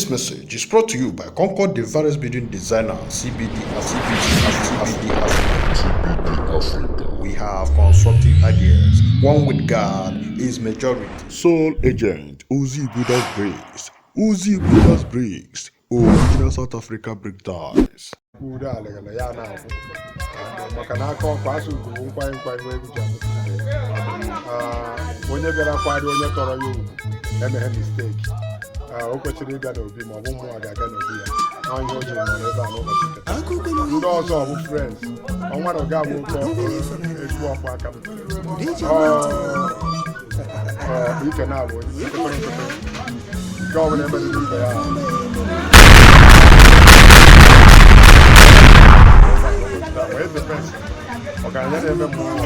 This message is brought to you by Concord the Various Building Designer, CBD, CBD, CBD Africa. Africa. We have constructive ideas. One with God is majority. Soul Agent, Uzi Buddha's Bricks, Uzi Buddha's Bricks, Original South Africa Brick Ties. Udo alịghịlị ya na-agwụ maka na aka ọkwa asụ ugwu bụ nkwanye nkwanye nwe egwu ji amụta ibe ya. Ah, onye bịara kwari onye tọrọ ya ugwu emeghe mistake. Ah, o kwesịrị ịga n'obi ma ọ bụ mmụọ ga-aga n'obi ya na ihe o jiri nọrọ ebe a n'ụbọchị nke taa. Ndị ọzọ bụ friends ọnwa na ọga bụ oke ezigbo ọkwa aka m. Ọ, ike na-abụ onye nkịtịrị nkịtịrị nke ọ bụla emerụrụ ibe ya ahụ. Eze prince ọgaranya na-eme mmụọ.